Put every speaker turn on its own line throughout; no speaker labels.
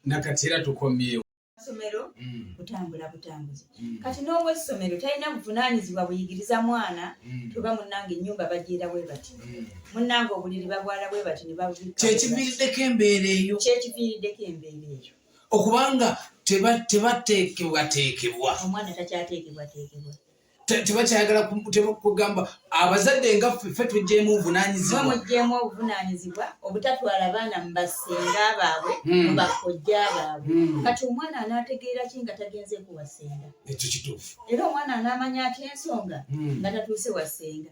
Nakati era tukomyewo.
Somero kutambula butambuzi. Kati n'owessomero talina buvunaanyizibwa buyigiriza mwana. Tuba munnange ennyumba bagyera bwe bati, munnange obuliri babwala bwe bati ne babubikka.
Kyekiviiriddeko embeera eyo.
Kyekiviiriddeko embeera eyo.
Okubanga tebateekebwateekebwa.
Omwana takyateekebwateekebwa.
Tebakyayagala kugamba abazadde nga ffe tuggyemu obuvunaanyizibwa.
Muggyemu obuvunaanyizibwa obutatwala baana mu bassenga baabwe, mu bakojja baabwe. Kati omwana anaategeera ki nga tagenze ku wassenga?
Ekyo kituufu.
Era omwana anaamanya atya ensonga nga tatuuse wassenga?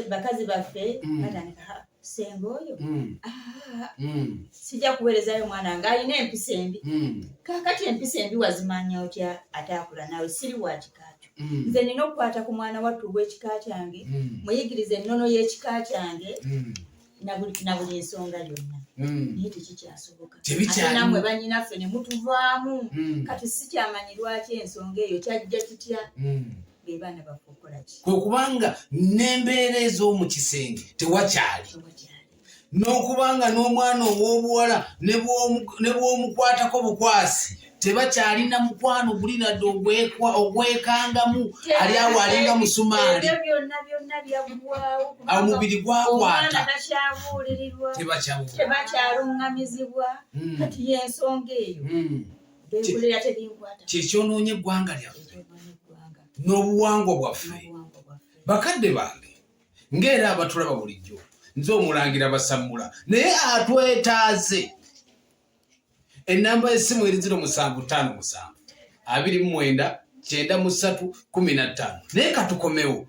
Bakazi baffe batandika, "Senga oyo, ah, sijja kuweerezayo mwana nga alina empisa embi." Kaakati empisa embi wazimanya otya ate akula naawe? Siri wa kika kyo. Nze nina okukwata ku mwana wattu ow'ekika kyange, muyigirize ennono y'ekika kyange na buli ensonga yonna, naye tekikyasoboka. Ate nammwe bannyinaffe ne mutuvaamu. Kati sikyamanyi lwaki ensonga eyo kyajja kitya. Be baana baffe okukola ki?
Kwe kubanga n'embeera ez'omu kisenge tewakyali, n'okubanga n'omwana ow'obuwala ne bw'omukwatako bukwasi tebakyalina mukwano guli nadde ogwekangamu, ali awo alinga musumaali.
Ebyo byonna byonna byaggwawo.
Omubiri gwakwata.
Omwana takyabuulirirwa.
Tebakyabuulira.
Tebakyaluŋŋamizibwa. Kati y'ensonga eyo. Beekolera tebinkwata.
Kyekyonoonye eggwanga lyaffe
Ekyonoonye eggwanga
n'obuwangwa bwaffe.
N'obuwangwa bwaffe.
Bakadde bange, ng'era abatulaba bulijjo, nze omulangira Basammula, naye atwetaaze enamba y'essimu eri 0757 29 93 15. Naye katukomewo.